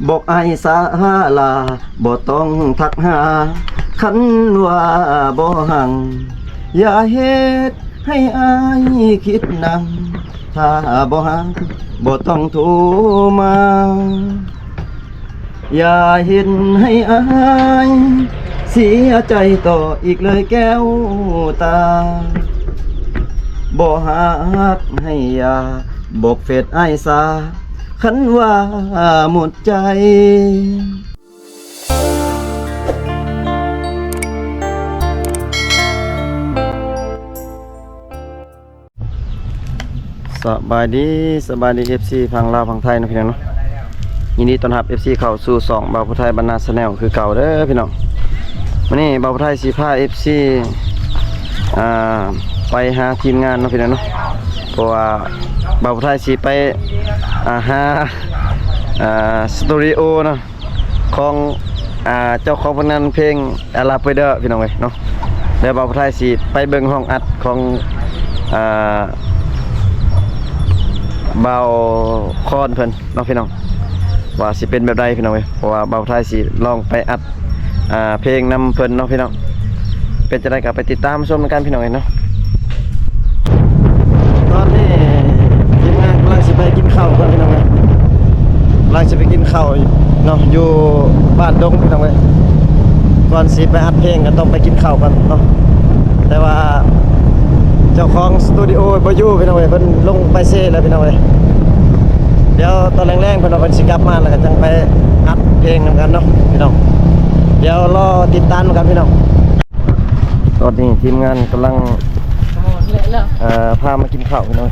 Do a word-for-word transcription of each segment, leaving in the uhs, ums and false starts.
บอกอ้ายสาลา บ่ต้องทักหา คันว่าบ่หัง อย่าเฮ็ดให้อ้ายคิดหนัก ถ้าบ่หัก บ่ต้องโทรมา อย่าเฮ็ดให้อ้ายเสียใจต่ออีกเลยแก้วตา บ่ฮักให้อย่าบอกเฟซอ้ายซา คันว่าหมดใจ สบายดี สบายดี เอฟซี ฝั่งลาวฝั่งไทยเนาะพี่น้องเนาะ ยินดีต้อนรับ เอฟซี เข้าสู่ช่องบ่าวผู้ไทยบ้านนา Channel คือเก่าเด้อพี่น้อง มื้อนี้บ่าวผู้ไทยสิพา เอฟซี อ่า ไปหาทีมงานเนาะพี่น้องเนาะ เพราะว่าบ่าวผู้ไทยสิไป อ่า หา อ่า สตูดิโอเนาะ ของ อ่า เจ้าของผลงานเพลง อาราเปเดอร์ พี่น้องเอ้ยเนาะ เดี๋ยวบ่าวผู้ไทยสิไปเบิ่งห้องอัดของ อ่า บ่าวคอนเพิ่นเนาะพี่น้อง ว่าสิเป็นแบบใดพี่น้องเอ้ย เพราะว่าบ่าวผู้ไทยสิลองไปอัด อ่า เพลงนำเพิ่นเนาะพี่น้อง เป็นจั่งใดก็ไปติดตามชมกันพี่น้องเอ้ยเนาะ ตอนนี้ทีมงานกำลังสิไปกินข้าวกันพี่น้องเอ้ย กำลังสิไปกินข้าวเนาะ อยู่บ้านดงพี่น้องเอ้ย ก่อนสิไปอัดเพลงก็ต้องไปกินข้าวกันเนาะ แต่ว่าเจ้าของสตูดิโอบ่อยู่พี่น้องเอ้ย เพิ่นลงไปเซแล้วพี่น้องเอ้ย เดี๋ยวตอนแลงๆ เพิ่นว่าเพิ่นสิกลับมาแล้วก็จั่งไปอัดเพลงนำกันเนาะพี่น้อง เดี๋ยวรอติดตามกันพี่น้อง ตอนนี้ทีมงานกำลัง เอ่อ พามากินข้าวพี่น้อง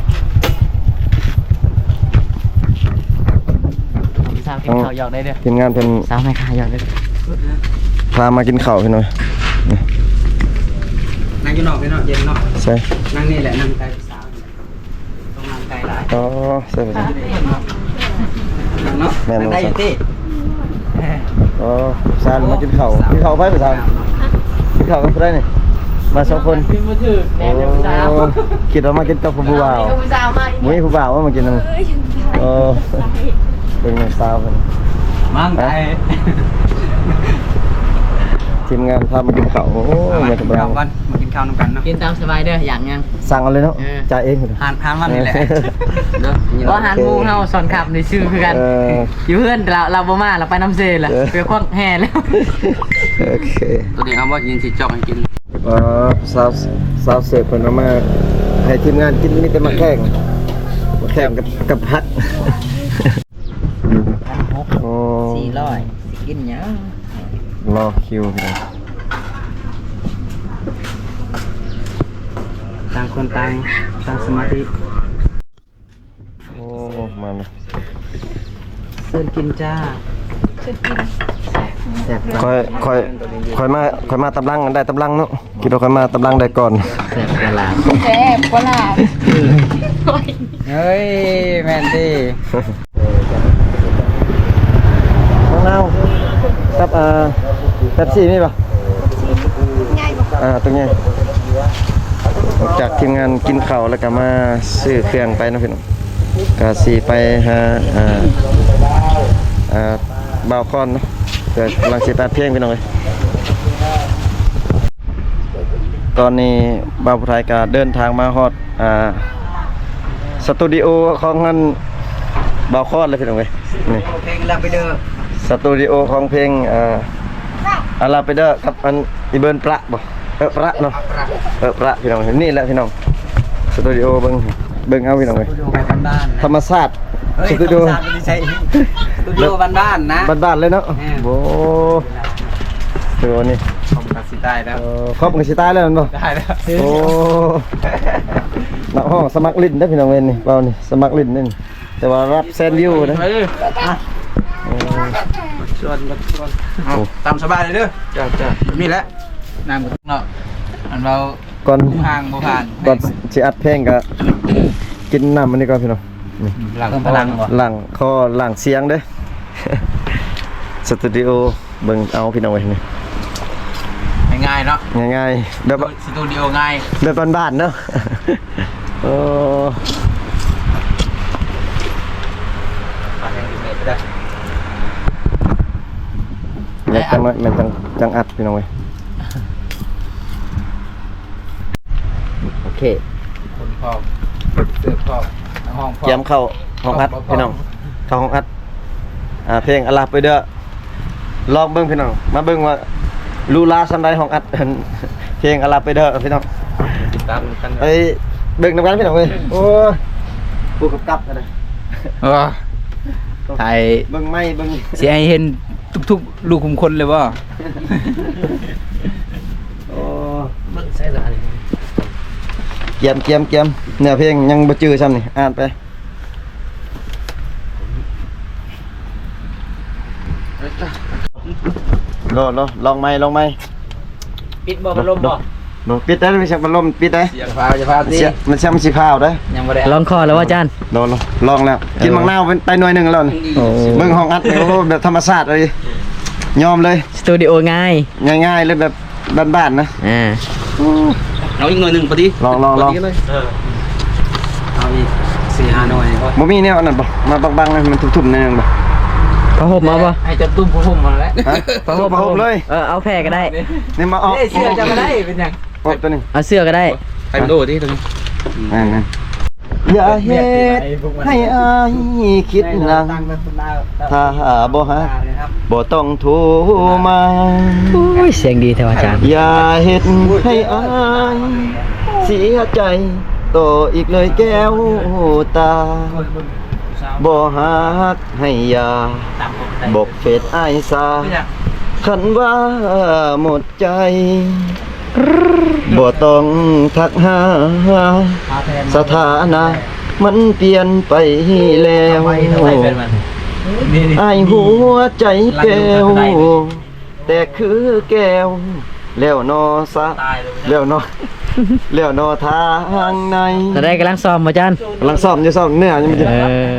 สาวกินข้าวหยอกได้เด้อ ทีมงานเพิ่น สาวแม่ค้าหยอกได้เด้อ พามากินข้าวพี่น้อง นั่งอยู่นอกพี่น้อง เย็นเนาะ ใช่ นั่งนี่แหละ นั่งใกล้สาวนี่แหละ ต้องนั่งใกล้หลาย อ๋อ ใช่ ใช่ เนาะ แม่น นั่งได้อยู่ติ อ๋อ สาวมากินข้าว กินข้าวไป สาว กินข้าวกับผู้ใดนี่ มาสองคน กินบ่ถืกแน่เด้อผู้สาว โอ้ คิดว่ามากินกับผู้บ่าว ผู้สาวมาอีก บ่มีผู้บ่าวว่ามากินนำ เอ้ย เออ เป็นไงสาวเพิ่น มั่งไก่ ทีมงานพามากินข้าว โอ้ เอามา แม่ กินข้าวกัน มากินข้าวนำกันเนาะ กินตามสบายเด้อ อยากหยัง สั่งเอาเลยเนาะ เออ จ่ายเอง หาร หารมันนี่แหละ เออ เด้อ บ่หารหมู่เฮาสอนขับนี่ซื่อคือกัน เออ อยู่เฮือนเรา เราบ่มา เราไปนำเซล่ะ เออ ไปควักแห่แล้ว โอเค ตัวนี้เอาบ่ยินสิจอกให้กิน เอ่อ สาว สาวเสิร์ฟเพิ่นเอามาให้ทีมงานกิน มีแต่หมากแข้ง หมากแข้งกับ กับผัก พันหก โอ้ สี่ร้อย สิกินหยัง รอคิวพี่น้อง ต่างคนต่างตั้งสมาธิ โอ้ มาเลย เชิญกินจ้า เชิญกิน แซ่บ ค่อย ค่อย ค่อยมา ค่อยมาตำลังกันได้ตำลังเนาะ คิดว่าค่อยมาตำลังได้ก่อน แซ่บกว่าหลาน แซ่บกว่าหลาน เฮ้ย แม่นติ ของเรากับ เอ่อ เป๊ปซี่มีปะ ง่ายปะ อ่า ตรงนี้ หลังจากทีมงานกินข้าวแล้วก็มาซื้อเครื่องไปเนาะพี่น้อง ก็สิไปหา อ่า อ่า บ่าวคอนเนาะ เพื่อกำลังสิไปอัดเพลงพี่น้องเอ้ย ตอนนี้บ่าวผู้ไทยก็เดินทางมาฮอด อ่า สตูดิโอของอันบ่าวคอนเลยพี่น้องเอ้ย นี่ เพลงอาราเปเดอร์ สตูดิโอของเพลง อ่า อาราเปเดอร์กับอันอีเบิร์นประบ่ เออ ประเนาะ เออ ประพี่น้อง นี่แหละพี่น้อง สตูดิโอเบิ่ง เบิ่งเอาพี่น้องเอ้ย สตูดิโอแบบบ้านๆนะ ธรรมชาติ เฮ้ย สตูดิโอ ธรรมชาติไม่ได้ใช่ สตูดิโอบ้านๆนะ บ้านๆเลยเนาะ เออ โอ้ สตูดิโอนี่ คอมกับสิตายแล้ว เออ คอมกับสิตายแล้วแม่นบ่ ได้แล้ว โอ้ นักฮ้องสมัครเล่นเด้อพี่น้องเอ้ยนี่ เว้านี่ สมัครเล่นนี่ แต่ว่ารับแสนวิวนะ เออ อ่ะ เออ ชวนกันชวน เอา โอ้ ตามสบายเลยเด้อ จ้า จ้า แบบนี้แหละ น้ำก็เนาะ อันเรา ก่อน ห่างบ่ผ่าน ก่อนสิอัดเพลงก็กินน้ำอันนี้ก่อนพี่น้อง นี่ หลังพลังบ่ หลังคอหลังเสียงเด้อ สตูดิโอ เบิ่งเอาพี่น้องเอ้ยนี่ ง่ายๆเนาะ ง่ายๆ แบบ สตูดิโอง่าย แบบบ้านๆเนาะ โอ้ ปาแห้งอยู่เมตรได้ จังน้อยแม่นจัง จังอัดพี่น้องเว้ย โอเค คนพร้อม เสิร์ฟพร้อม ห้องพร้อม เตรียมเข้าห้องอัด ห้องพร้อม พี่น้อง เข้าห้องอัด อ่า เพลงอาลาไปเด้อ ลองเบิ่งพี่น้อง มาเบิ่งว่าหรูหราส่ำใดห้องอัด เพลงอาลาไปเด้อพี่น้อง ติดตามกัน ไปเบิ่งนำกันพี่น้องเว้ย โอ้ย ผู้กำกับกันนะ เออ ถ่าย เบิ่งไม้เบิ่ง สิให้เห็นทุกๆ ลูกขุมขนเลยบ่ โอ้ เบิ่งใส่ละอันนี้ เกียม เกียม เกียม เนื้อเพลงยังบ่จื้อซ้ำนี่ อ่านไป รอ รอ ลองไม้ ลองไม้ ปิดบ่ พัดลมบ่ ลอง ปิดได้ มีเสียงพัดลม ปิดได้ อย่าพา อย่าพาสิ เสีย มันเสียงมันสิพาวได้ ยังบ่ได้ ลองคอแล้วว่าอาจารย์ ลอง ลอง ลองแล้ว กิน เออ หมากนาวไปหน่วยหนึ่งแล้วนี่ โอ้ เบิ่งห้องอัดนี่ โอ้ แบบธรรมชาติเลย ยอมเลย สตูดิโอง่าย ง่ายๆเลยแบบบ้านๆนะ อ่า เอาอีกหน่วยหนึ่งพอดี ลอง ลอง ลอง พอดีเลย เออ เอาอีกสี่ห้าหน่วยก็ บ่มีแนวอันนั้นบ่ มาบังๆนะ มันทุ่มๆแนวนั้นบ่ ผ้าห่มเอาบ่ ให้จับตุ้มผ้าห่มมาแล้ว ฮะ ผ้าห่ม ผ้าห่มเลย เออ เอาแพร่ก็ได้ นี่มาออก เอ้ย เสื้อจะก็ได้ เป็นหยัง ออกตัวนี้ เอาเสื้อก็ได้ ให้มันโดดดิตัวนี้ นั่นๆ อย่าเฮ็ดให้อ้ายคิดหนัก ถ้าบ่ฮัก บ่ต้องโทรมา โอ้ย เสียงดีแท้ว่าอาจารย์ อย่าเฮ็ดให้อ้ายเสียใจต่ออีกเลยแก้วตา บ่ฮักให้อย่า บอกเฟซอ้ายซา คันว่าหมดใจ บ่ต้องทักหา สถานะมันเปลี่ยนไปแล้ว อ้ายหัวใจแป้ว แต่คือแก้ว แล้วนอสะ แล้วนอ แล้วนอทางใน ตอนใดกำลังซ้อมบ่อาจารย์ กำลังซ้อมอยู่ ซ้อมเนื้อยังบ่ เอ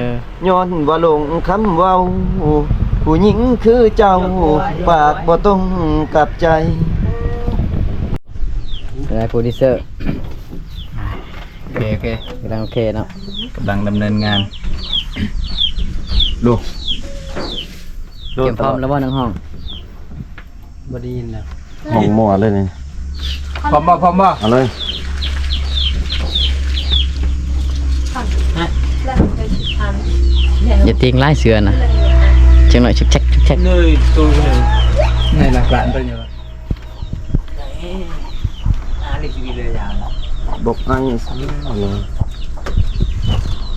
อ ย้อนว่าหลงคำเว้า ผู้หญิงคือเจ้า ปากบ่ตรงกับใจ เป็นไงโปรดิวเซอร์ โอเค โอเค กำลังโอเคเนาะ กำลังดำเนินงาน ดู เตรียมพร้อมแล้วบ่น้องห้อง บ่ได้ยินแล้ว ห้องมั่วเลยนี่ พร้อมบ่ พร้อมบ่ เอาเลย อย่าเตียงไล่เสือนะ จังหน่อยชิกแช็กชิกแช็ก นี่ตัวหนึ่ง ในหลักล้านตัวเดียว บอกไอ้สักหน่อย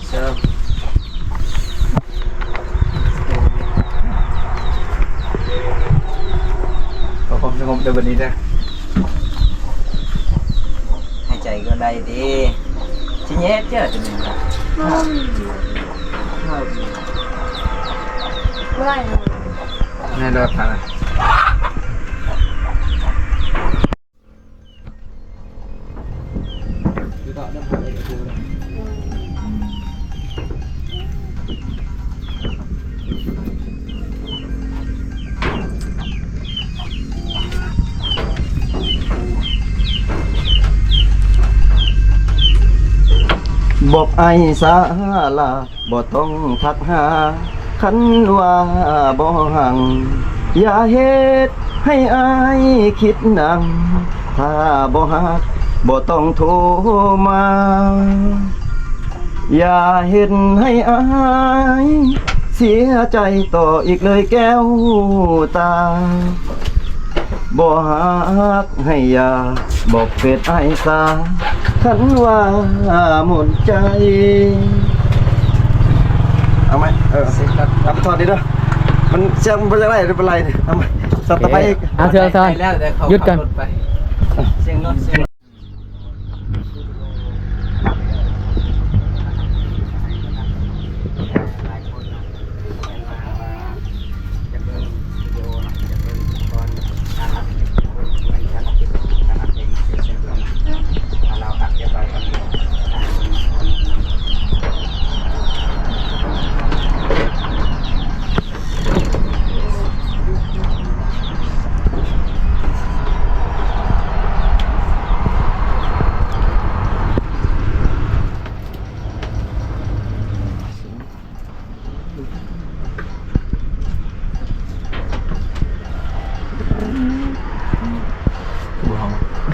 เชิญ ขอความสงบในวันนี้นะ หายใจก็ได้ดี ที่เย็ดเจ้าจะมี ไม่ได้นะ ในรถนะ บอกไอ้สาลา บ่ต้องทักหา คันว่าบ่หัง อย่าเฮ็ดให้อ้ายคิดหนัง ถ้าบ่ฮัก บ่ต้องโทรมา อย่าเฮ็ดให้อ้ายเสียใจต่ออีกเลยแก้วตา บ่ฮักให้อย่าบอกเฟซอ้ายซา คันว่าหมดใจ เอาไหม เออ เอาไปถอดดิเด้อ มันเสียงมันบ่จักได้ บ่เป็นไร เอาไหม สตาร์ทไปอีก เอาเถอะ เอาเถอะ ไปแล้ว เดี๋ยวเขา หยุดก่อน ขับรถไป เสียงรถ เสียงรถ เ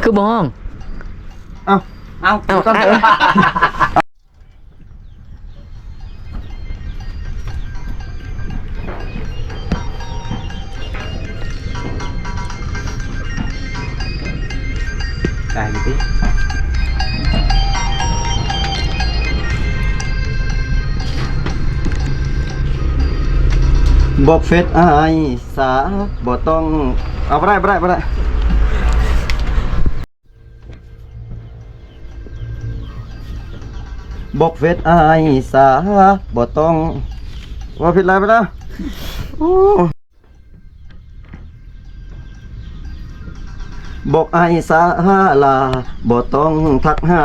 คือบ่ฮ้อง เอ้า เอ้า เอ้า เอ้า ตายดิ บอกเฟซอ้ายสา บ่ต้อง เอา บ่ได้ บ่ได้ บ่ได้ บอกเฟซอ้ายสา บ่ต้อง ว่าผิดหลายไปแล้ว โอ้ บอกอ้ายสาลา บ่ต้องทักหา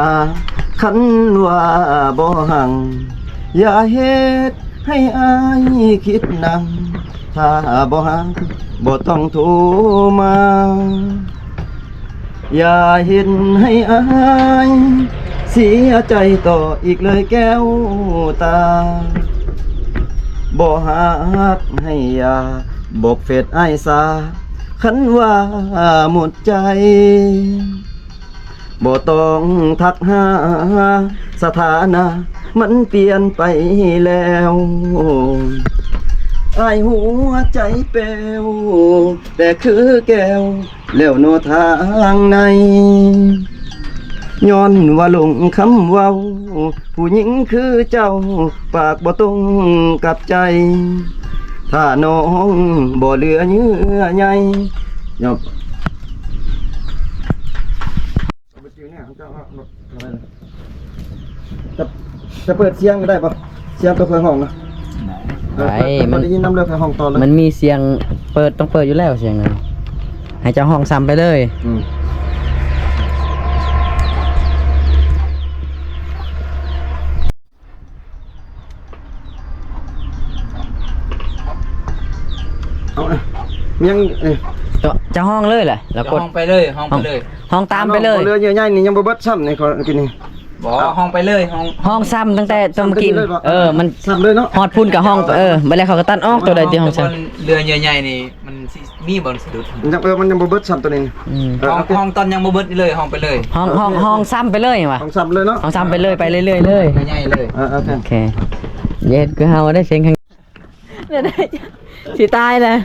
คันว่าบ่หัง อย่าเฮ็ดให้อ้ายคิดหนัก ถ้าบ่หัก บ่ต้องโทรมา อย่าเฮ็ดให้อ้ายเสียใจต่ออีกเลยแก้วตา บ่ฮักให้อย่าบอกเฟซอ้ายสา คันว่าหมดใจ บ่ต้องทักหา สถานะมันเปลี่ยนไปแล้ว อ้ายหัวใจแป้ว แต่คือแก้ว แล้วเนาะทางใน ย้อนว่าหลงคำเว้า ผู้หญิงคือเจ้า ปากบ่ตรงกับใจ ถ้าน้องบ่เหลือเยื่อใย ยอม จะ จะเปิดเสียงก็ได้ปะ เสียงตัวเคยห้องนะ ได้ เออ เปิด มัน เปิดได้ยินนำเลย เคยห้องต่อเลย มันมีเสียงเปิด ต้องเปิดอยู่แล้วเสียงนั้น ให้เจ้าฮ้องซ้ำไปเลย อืม เอา เอ้ย ยัง เอ้ย เจ้า เจ้าฮ้องเลยแหละ แล้วกด ฮ้องไปเลย ฮ้องไปเลย ฮ้องตามไปเลย บ่เหลือเยื่อใยนี่ยังบ่เบิดซ้ำนี่ ขอกินนี่ บ่ ฮ้องไปเลย ฮ้อง ฮ้องซ้ำตั้งแต่ตอนเมื่อกี้ ซ้ำเลยบ่ เออ มัน ซ้ำเลยเนาะ ฮอดพุ้นก็ฮ้อง เออ บัดแล้วเขาก็ตัดออกตัวใดที่ฮ้องซ้ำ แต่ว่าเรื่องใหญ่ๆนี่มันสิมีบ่อนสะดุด ยัง เออ มันยังบ่เบิดซ้ำตัวนี้ อืม เออ ฮ้อง โอเค ฮ้องตอนยังบ่เบิดนี่เลย ฮ้องไปเลย ฮ้อง ฮ้อง ฮ้องซ้ำไปเลยว่ะ ฮ้องซ้ำเลยเนาะ ฮ้องซ้ำไปเลย ไปเรื่อยๆเลย ใหญ่เลย เออ โอเค โอเค เย็ด คือเฮาได้เสียงข้าง เดี๋ยวได้ สิตายแล้ว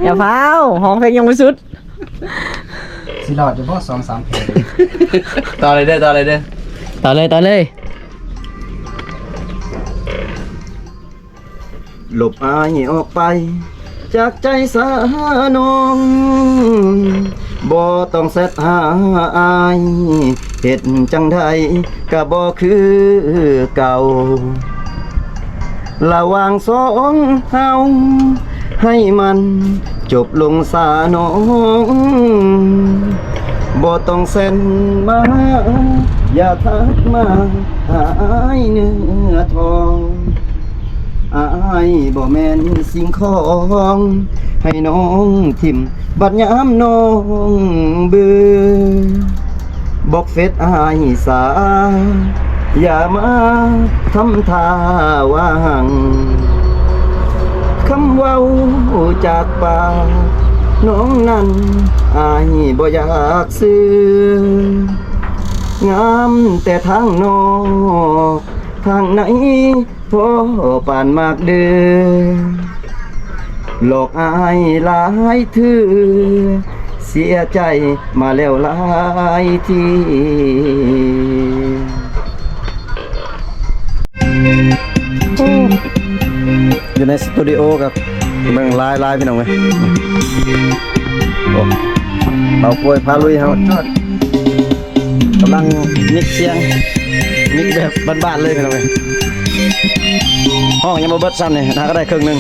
อย่าฟ้าว ฮ้องเพลงยังบ่สุด สิรอดอยู่บ่ สองสามเพลง ต่อเลยเด้อ ต่อเลยเด้อ ต่อเลย ต่อเลย หลบอ้ายออกไป จากใจสาน้อง บ่ต้องแซดหาอ้าย เฮ็ดจั่งใดก็บ่คือเก่า ระหว่างสองเฮา ให้มันจบลงสาน้อง บ่ต้องแซดมา อย่าทักมาหาอ้ายเนื้อทอง อ้ายบ่แม่นสิ่งของ ให้น้องถิ่ม บัดยามน้องเบื่อ บอกเฟซอ้ายสา อย่ามาทำท่าว่าหัง คำเว้าจากปากน้องนั้น อ้ายบ่อยากเชื่อ งามแต่ทางนอก ทางใน พอปานมากเด้อ หลอกอ้ายหลายเทื่อ เสียใจมาแล้วหลายที อยู่ในสตูดิโอกับเบิ่งหลายๆ พี่น้องเอ้ย โอ้ เบาโปยพาลุยเฮา กำลังมิกเสียง มิกแบบบ้านๆ เลยพี่น้องเอ้ย ฮ้องยังบ่เบิดซ้ำนี่ หาก็ได้ครึ่งหนึ่ง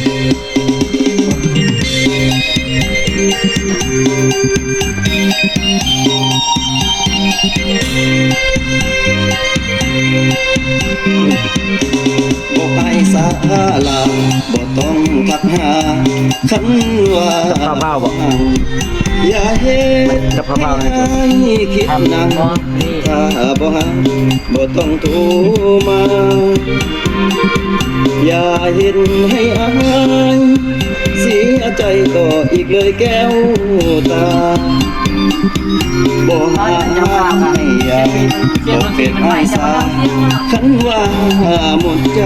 บ่ไปสาลา บ่ต้องทักหา คันว่า กับข้าวเปล่าบ่ อย่าเฮ็ด กับข้าวเปล่าไง ให้คิดนาน ถ้าบ่หัก บ่ต้องโทรมา อย่าเฮ็ดให้อ้ายเสียใจต่ออีกเลยแก้วตา บ่หาให้ยาก บ่เป็นอ้ายสา คันว่าหมดใจ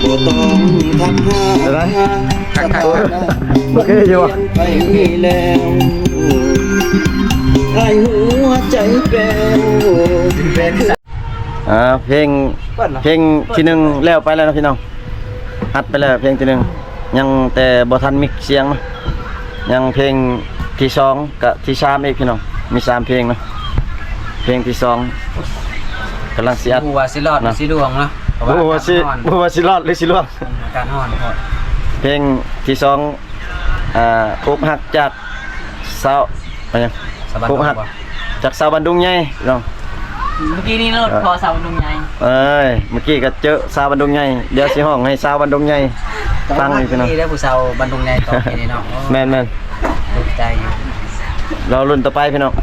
บ่ต้องทักหา เดี๋ยวนะ สถานะ โอเคอยู่อะ เปลี่ยนไปแล้ว อ้ายหัวใจแปรว อ่า เพลง เพลงที่หนึ่งแล้วไปแล้วนะพี่น้อง อัดไปแล้วเพลงที่หนึ่ง ยังแต่บ่ทันมิกเสียงนะ ยังเพลงที่สองกับที่สามอีกพี่น้อง มีสามเพลงเนาะ เพลงที่สองกำลังสิอัด บ่ฮู้ว่าสิรอดหรือ นะ สิล่วงเนาะ เพราะว่า บ่ฮู้ว่าสิ อากาศฮ้อน บ่ฮู้ว่าสิรอดหรือสิล่วง อากาศฮ้อนโพด เพลงที่สอง อ่า อกหักจากสาว อะหยัง สาวบ้าน อกหัก ดงบ่ จากสาวบ้านดงใหญ่เนาะ เมื่อกี้นี่รถ เออ พอสาวบ้านดงใหญ่ เอ้ย เมื่อกี้ก็เจอสาวบ้านดงใหญ่ เดี๋ยวสิฮ้องให้สาวบ้านดงใญ่ฟังอีกพี่น้อง นี่แหละผู้สาวบ้านดงใหญ่ตอบนี่เนาะ โอ้ แม่นๆ ถูกใจอยู่ รอลุ้นต่อไปพี่น้อง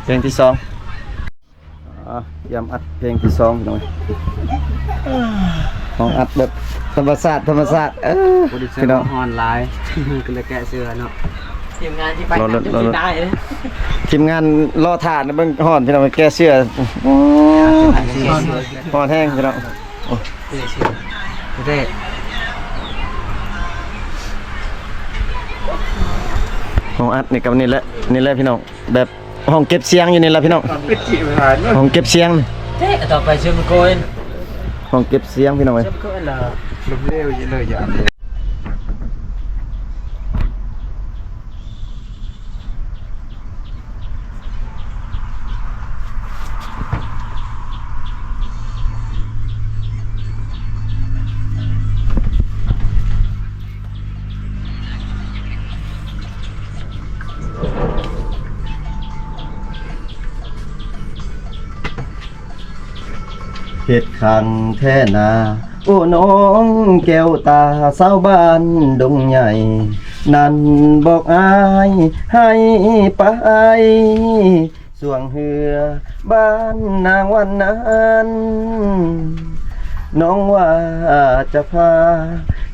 เพลงที่สอง อ่ะ เตรียมอัดเพลงที่สองพี่น้อง ห้องอัดแบบธรรมชาติ ธรรมชาติ เออ โปรดิวเซอร์ พี่น้อง ฮ้อนหลาย ก็เลยแกะเสื้อเนาะ ทีมงานที่ไป รอรถ กันจน รอรถ สิตายเลย ทีมงานรอถ่านเบิ่งฮ้อนพี่น้อง แกะเสื้อ โอ้ แกะเสื้อ ฮ้อนแฮงพี่น้อง โอ้ แกะเสื้อ เด้ ห้องอัดนี่กับนี่แหละ นี่แหละพี่น้อง แบบ ห้องเก็บเสียงอยู่นี่ล่ะพี่น้อง ห้องเก็บเสียง เจ๊ ต่อไปเชื่อมโกน ห้องเก็บเสียงพี่น้องเอ้ย เชื่อมโกนเหรอ ลมเร็วอยู่เลยอย่างเดียว เฮ็ดคังแท้นา โอ้น้องแก้วตา สาวบ้านดงใหญ่ นั้นบอกอ้ายให้ไป ส่วงเฮือบ้านนางวันนั้น น้องว่าจะพา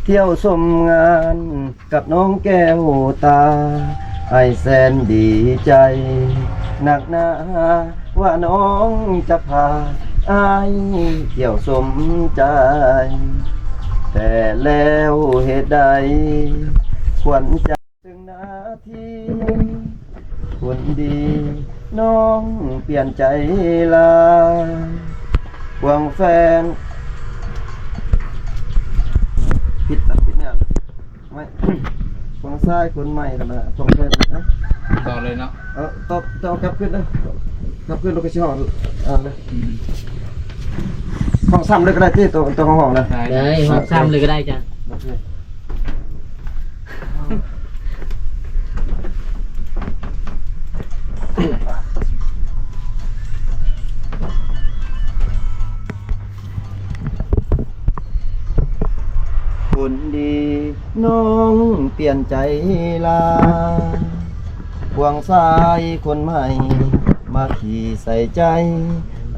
เที่ยวชมงาน กับน้องแก้วตา ไอ้แสนดีใจ นักหนาว่าน้องจะพา อ้ายเที่ยวสมใจ แต่แล้วเหตุใด ควรจะถึงนาที คนดี น้องเปลี่ยนใจลา ควงแฟน ผิดตัดผิดเนี่ย ไม่ คนซ้ายคนใหม่แล้วนะ คนแรกนะ ต่อเลยเนาะ เออ ต่อ ต่อกลับขึ้นนะ กลับขึ้นเราก็ชิฮอดอ่านเลย อืม ห้องซ้ำเลยก็ได้ที่ตัว ตัวของห้องนะ ได้ ได้ ห้องซ้ำเลยก็ได้จ้ะ โอเค คนดีน้องเปลี่ยนใจลา ควงซ้ายคนใหม่ มาขี่ใส่ใจ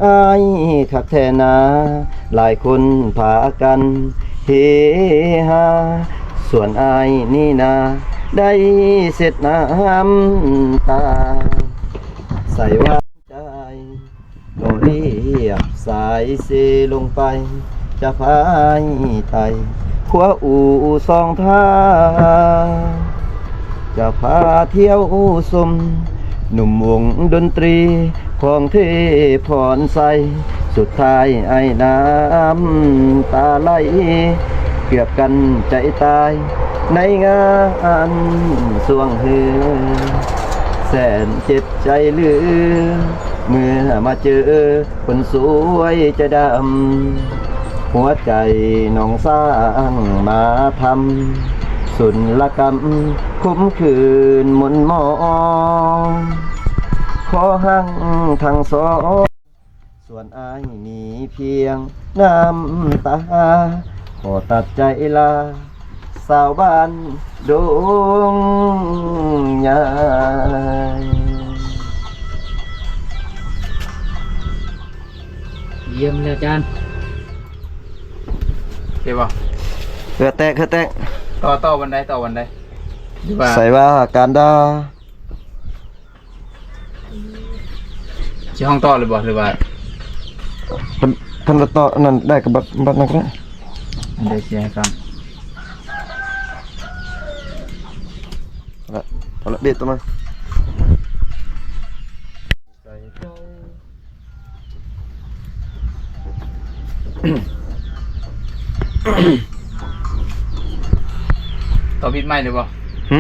อ้ายคักแท้นา หลายคนพากันเฮฮา ส่วนอ้ายนี่นา ได้เช็ดน้ำตา ใส่ว่า ใจ ก็เรียบสายเซลงไป จะพาไต่ขัวอู่สองท่า จะพาเที่ยวชม หนุ่มวงดนตรีของเทพพรไซ สุดท้ายไอ้น้ำตาไหล เกือบกันใจตาย ในงานส่วงเฮือ แสนเจ็บใจเหลือ เมื่อมาเจอคนสวยใจดำ หัวใจน้องสร้างมาทำ สุลกรรมขมขื่นหม่นหมอง ขอหังทั้งสอง ส่วนอ้ายมีเพียงน้ำตา ขอตัดใจลา สาวบ้านดงใหญ่ เยี่ยมเลยอาจารย์ โอเคป่ะ เหือแตก เหือแตก ต่อ ต่อวันใด ต่อวันใด หรือว่า ใส่ว่าการดา สิห้องต่อเลยบ่ หรือว่า คันคันละต่ออันนั้นได้กับบัตรบัตรนั้นก็ได้ อันใดสิให้ฟัง เอาละเอาละเบียดตัวมา ต่อบิดใหม่เลยบ่ หึ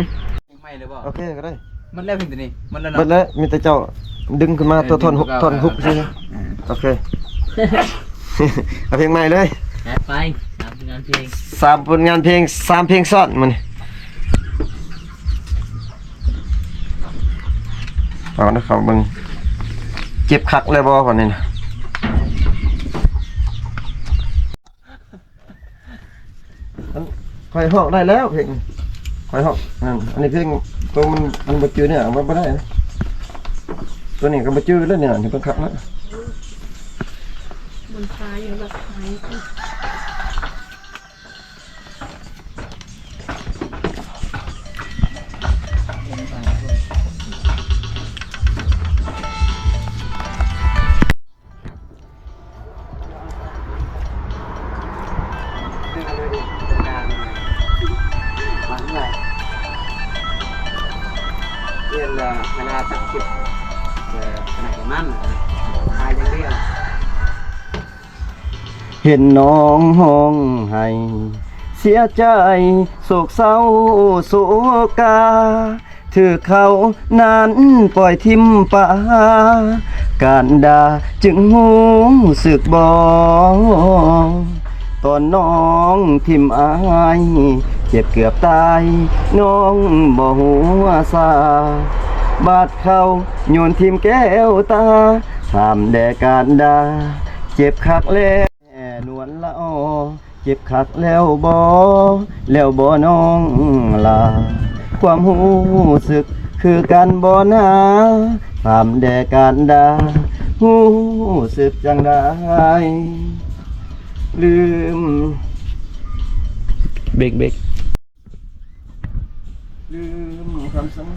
ใหม่เลยบ่ โอเคก็ได้ มันแล้วเพียงตัวนี้ มันแล้ว เบิด เนาะ แล้วมีแต่เจ้าดึงขึ้นมา เออ ตัวท่อนฮุก ดึงขึ้นมา ท่อนฮุกใช่ไหม อ่า โอเค เอาเพลงใหม่เลย จัดไปสามผลงานเพลง สามผลงานเพลงสามเพลงซ้อนมันเอานะครับมึงเจ็บคักเลยบ่วันนี้นะ อันข่อยฮ้องได้แล้วเพลงข่อยฮ้องนั่นอันนี้เพลงตัวมันมันบ่จือเนี่ยเอาไว้บ่ได้นะตัวนี้ก็บ่จือแล้วเนี่ยนี่เพิ่นคักแล้ว บนฟ้าอยู่แบบไฟ เรียนเอ่อคณะตัดสิบเอ่อคณะประมาณทายอย่างเดียว เห็นน้องฮ้องไห้ เสียใจโศกเศร้าโศกา ถือเขานั้นปล่อยทิ่มปา การดาจึงฮู้สึกบ่ ตอนน้องทิ่มอาย เจ็บเกือบตาย น้องบ่ฮู้ว่าซา บาดเขาโยนทิ่มแก้วตา ถามแด่การดา เจ็บคักแล้ว แม่นวลละออ เจ็บคักแล้วบ่ แล้วบ่น้องลา ความฮู้สึกคือกันบ่นา ถามแด่การดา ฮู้สึกจังใด ลืม เบรกเบรก ลืมความสำ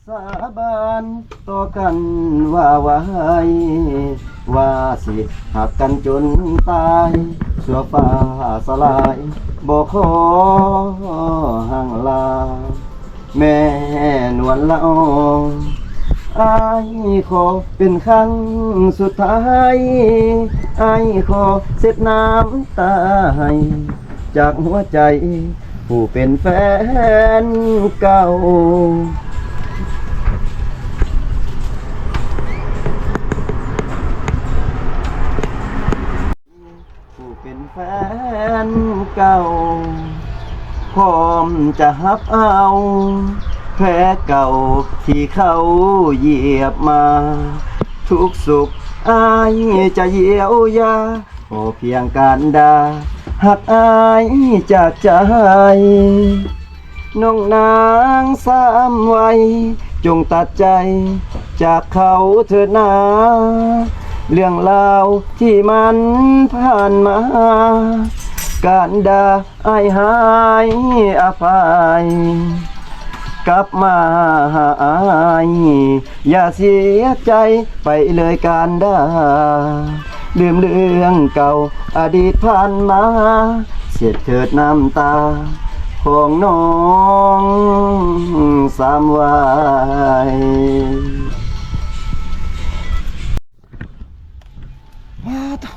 สาบานต่อกันว่าไว้ ว่าสิหักกันจนตาย ชั่วฟ้าสลายบ่ขอห่างลา แม่นวลละออ อ้ายขอเป็นครั้งสุดท้าย อ้ายขอเช็ดน้ำตาให้ จากหัวใจ ผู้เป็นแฟนเก่า ผู้เป็นแฟนเก่า พร้อมจะฮับเอา แผลเก่าที่เขาเหยียบมา ทุกข์สุขอ้ายจะเยียวยา ขอเพียงการดา หักอ้ายจากใจ น้องนางสามวัย จงตัดใจจากเขาเถิดนา เรื่องราวที่มันผ่านมา การดาอ้ายให้อภัย กลับมาหาอ้าย อย่าเสียใจไปเลยการดา ลืมเรื่องเก่าอดีตผ่านมา เช็ดเถิดน้ำตาของน้องสามวัย ว้าตะ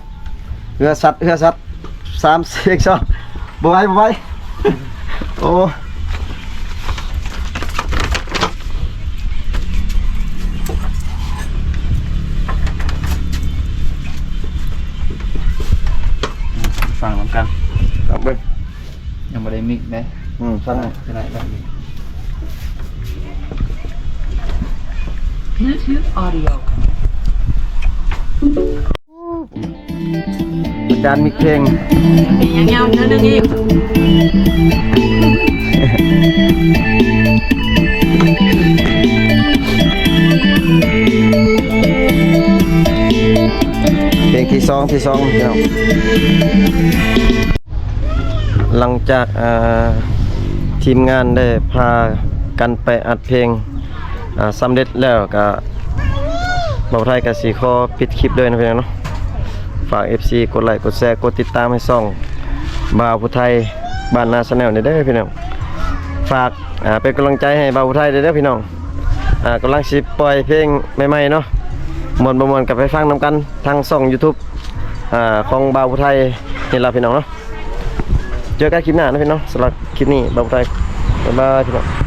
เฮือสัตว์ เฮือสัตว์ สาม สี่ สอง บ่ไหว บ่ไหว โอ้ ฟังนำกัน ลองเบิ่ง ยังบ่ได้มิกเด้ อืม ฟัง จะได้แบบนี้ Bluetooth Audio อาจารย์มิกเพลง เป็นยังยาวเท่านั้นเอง เพลงที่สอง ที่สองพี่น้อง หลังจาก อ่า ทีมงานได้พากันไปอัดเพลง อ่าสำเร็จแล้วก็บ่าวไทยก็สิขอปิดคลิปเลยนะพี่น้องเนาะ ฝาก เอฟซี กดไลค์กดแชร์กดติดตามให้ช่องบ่าวผู้ไทยบ้านนาแชนแนลนี่เด้อพี่น้อง ฝากอ่าเป็นกำลังใจให้บ่าวผู้ไทยเด้อพี่น้อง อ่ากำลังสิปล่อยเพลงใหม่ๆเนาะ ม่วนบ่ม่วนก็ไปฟังนำกันทางช่อง YouTube อ่าของบ่าวผู้ไทยนี่ล่ะพี่น้องเนาะ เจอกันคลิปหน้านะพี่น้อง สำหรับคลิปนี้บ่าวผู้ไทย บ๊ายบายพี่น้อง